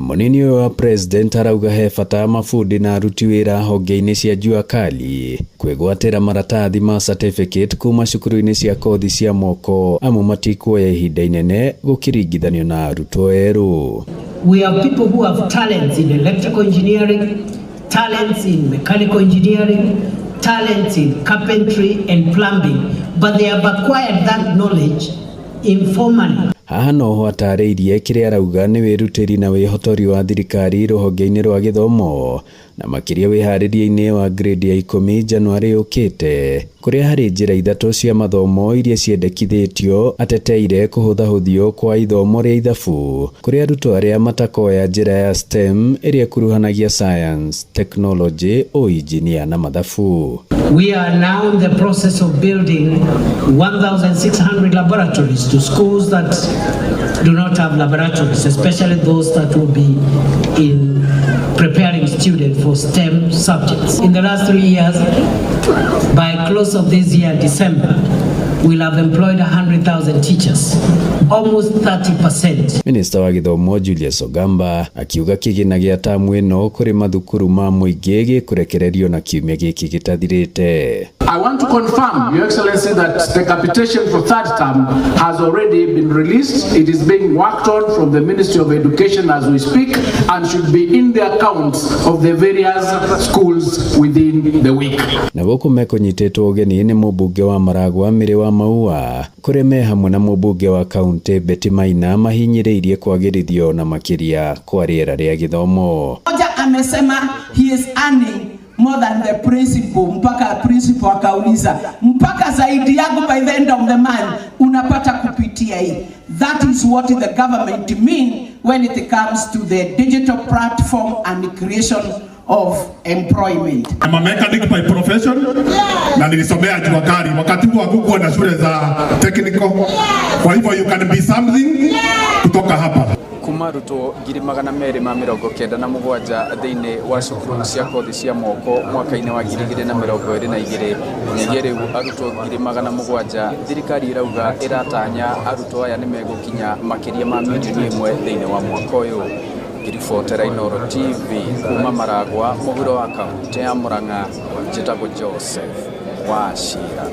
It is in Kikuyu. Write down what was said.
Mũnini ũyũ wa president arauga he bata mabundi na aruti wĩra honge-inĩ cia jua kali kwĩgwatĩra maratathi ma certificate kuma cukuru-inĩ cia kothi cia moko amu matikuoya ihinda inene gũkĩringithanio na arutwo erũ. We have people who have talents in electrical engineering, talents in mechanical engineering, talents in carpentry and plumbing, but they have acquired that knowledge informally. Haha noho atarĩirie kĩrĩa arauga nĩ wĩrutĩri na wĩhotori wa thirikari rũhonge-inĩ rwa gĩthomo na makĩria wĩharĩria-inĩ wa grade ya 10 Januarĩ yũkĩte, kũrĩa harĩ njĩra ithatũ cia mathomo iria ciendekithĩtio ateteire kũhũthahũthio kwa ithomo rĩa ithabu kũrĩ arutwo arĩa matakoya njĩra ya STEM ĩrĩa ĩkuruhanagia science, technology, ũinjinia na mathabu. We are now in the process of building 1,600 laboratories to schools that do not have laboratories, especially those that will be in preparing students for STEM subjects. In the last 3 years, by close of this year, December, we'll have employed 100,000 teachers, almost 30%. Minista wa gĩthomo Julius Ogamba akiuga kĩgĩna gĩa tamu ĩno kũrĩ mathukuru ma mũingĩ gĩkũrekererio na kiumia gĩkĩ gĩtathirĩte. I want to confirm, Your Excellency, that the capitation for third term has already been released. It is being worked on from the Ministry of Education as we speak and should be in the accounts of the various schools within the week. Na gũkũ mekũnyitĩtwo ũgeni nĩ mũmbunge wa Maragwa Mĩrĩ wa Maua, kũrĩa me hamwe na mũmbunge wa kaunti Betty Maina mahinyĩrĩirie kwagĩrithio na makĩria kwa rĩera rĩa gĩthomo. Mmoja amesema he is earning more than the principal, mpaka principal akauliza, "Mpaka zaidi yangu by the end of the month unapata kupitia hii?" That is what the government mean when it comes to the digital platform and creation of employment. I'm a mechanic by profession na nilisomea jua kali. Wakati huo hakukuwa na shule za technical. Kwa hivyo you can be something kutoka hapa. Kuma arutwo 297,000 thĩinĩ wa cukuru cia kothi cia moko mwaka-inĩ wa 2022 nginyagia rĩu arutwo 700,000. Thirikari ĩrauga ĩratanya arutwo aya nĩ megũkinya makĩria ma mirioni 1 thĩinĩ wa mwaka ũyũ. Ngĩribotera Inooro TV kuma Maragwa, mũhuro wa kaunti ya Murang'a, njĩtagwo Joseph Wachira.